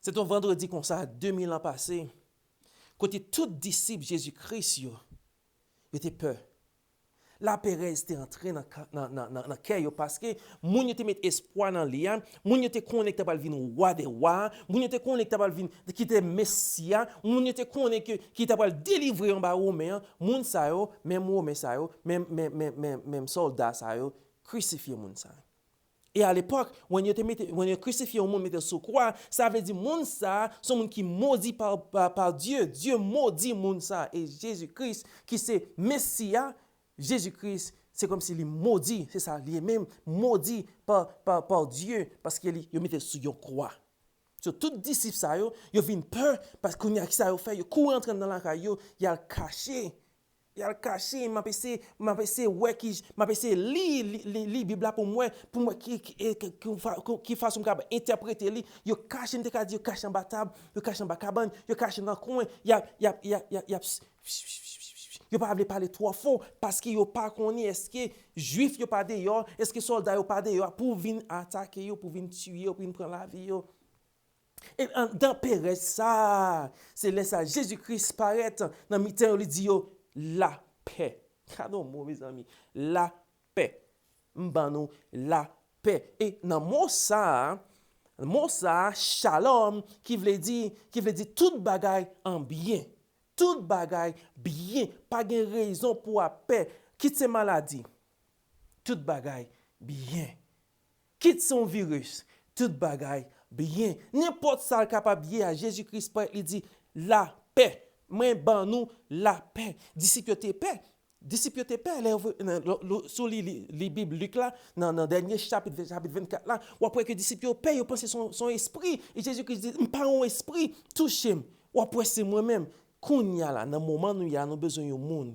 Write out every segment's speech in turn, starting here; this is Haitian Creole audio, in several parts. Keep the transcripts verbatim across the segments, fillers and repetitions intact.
Se te yon vandredi konsa, de mil an pase, kote tout disip Jezi Kris yo, yo te pè. Laperèz te antre nan, ka- nan, nan, nan, nan kè yo, paske moun yo te met espwa nan li a, moun yo te konnen ki ta pral vin wa dè wa, moun yo te konnen ki ta pral vin, ki te Mesi a, moun yo te konnen ke, ki ta pral delivre yo anba Women an, moun sa yo, menm Women sa yo, menm, menm, menm, menm, menm sòlda sa yo, krisifye moun sa yo. E alepòk, when yo te mete, when yo krisifye yon moun, mete l sou kwa, sa vle di moun sa a se yon moun ki modi pa, pa, pa Dye. Dye modi moun sa a. E Jezi Kris, ki se Mesi a, Jezi Kris, se kòmsi li modi, se sa li ye menm, modi pa, pa, pa Dye, paske li, yo mete l sou yon kwa. So, tout disip sa yo, yo vin pè, paske kounye a, ki sa yo fè? Yo kouri antre nan lakay yo, y al kache. Y al kache, m ap eseye, m ap eseye wè ki, m ap eseye li, li, li, li Bib la pou m wè, pou m wè ki, ki, e, ki, ki fa- ki, ki fason m kapab entèprete li. Yo kache, m te ka di, yo kache anba tab, yo kache anba kabann, yo kache nan kwen, y ap, y ap, y ap, y ap, y ap, yo pa vle pale twò fò, paske yo pa konnen èske Jwif yo pa deyò, èske sòlda yo pa deyò pou vin atake yo, pou vin tiye yo, pou vin pran lavi yo. E anndan perèz sa, se lè sa Jezi Kris parèt nan mitan yo, li di yo, lapè. Gade yon mo, mezanmi. Lapè. M ban nou lapè. E nan mo sa, mo sa, shalom, ki vle di, ki vle di tout bagay an byen. Tout bagay byen. Pa gen rezon pou w ap pè. Kit se maladi. Tout bagay byen. Kit se yon viris, tout bagay byen. Nenpòt sa l kapab ye a, Jezi Kris parèt, li di, lapè. Mwen ban nou lapè. Disip yo te pè. Disip yo te pè. Lè yo vre- nan- lo- lo- si w li, li, li Bib Lik la, nan, nan dènye chapit, chapit vennkat la, w ap wè ke disip yo pè, yo panse se yon, se yon espri. E Jezi Kris di, m pa yon espri, touche m. W ap wè se mwen menm. Kounye a la, nan moman nou ye a, nou bezwen yon moun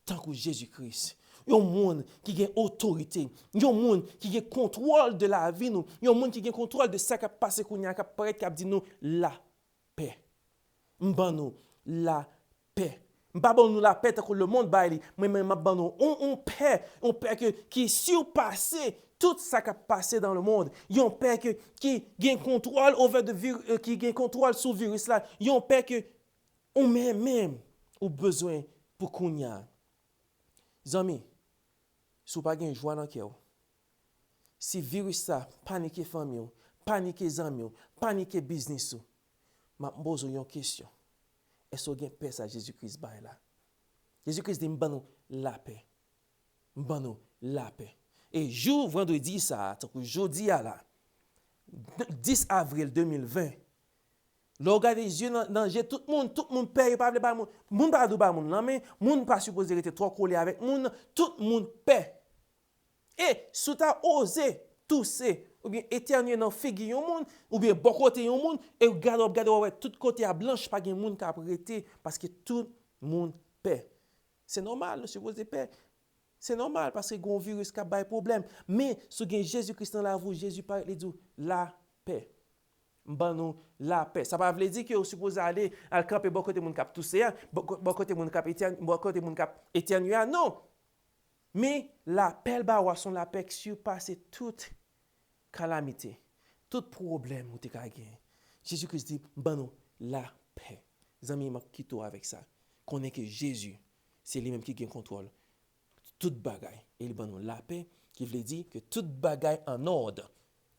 tankou Jezi Kris. Yon moun ki gen otorite, yon moun ki gen kontwòl de lavi nou, yon moun ki gen kontwòl de sa k ap pase kounye a, k ap parèt, k ap di nou, lapè. M ban nou lapè. M pa ban nou lapè tankou lemonn bay li. Mwen menm, m ap ban nou yon, yon pè, yon pè ke, ki sipase tout sa k ap pase dans le monde. Yon pè ke, ki gen kontwòl over the vir, ki gen kontwòl sou viris la. Yon pè ke ou menm menm ou bezwen pou kounye a. Zanmi, si w pa gen jwa nan kè w, si viris sa panike fanmi w, panike zanmi w, panike biznis ou, m ap poze w yon kesyon. Èske w gen pè sa Jezi Kris bay la? Jezi Kris di, m ban nou lapè. M ban nou lapè. E jou vandredi sa a, tankou jodi a la, dis avril de mil ven, lè w gade zye nan, nan je tout moun, tout moun pè, yo pa vle bay moun. Moun pa dwe bay moun lanmen, moun pa sipoze rete twò kole avèk moun, tout moun pè. E si w ta oze touse, oubyen etènye nan figi yon moun, oubyen bò kote yon moun, e w gade, w ap gade, w ap wè tout kote a blanch, pa gen moun k ap rete, paske tout moun pè. Se nòmal, nou sipoze pè. Se nòmal, paske gen yon viris k ap bay pwoblèm. Men, si w gen Jezi Kris nan lavi w, Jezi parèt, li di w, lapè. M ban nou lapè. Sa pa vle di ke w sipoze ale, al kanpe bò kote moun k ap touse a, bò, bò kote moun k ap etèn-, bò kote moun k ap etènye a, non. Men, lapè l ba w a se yon lapè k sipase tout kalamite, tout pwoblèm ou te ka genyen. Jezi Kris di, m ban nou lapè. Zanmi, m ap kite w avèk sa. Konnen ke Jezi, se li menm ki gen kontwòl tout bagay. E li ban nou lapè, ki vle di ke tout bagay an òd.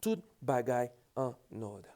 Tout bagay an òd.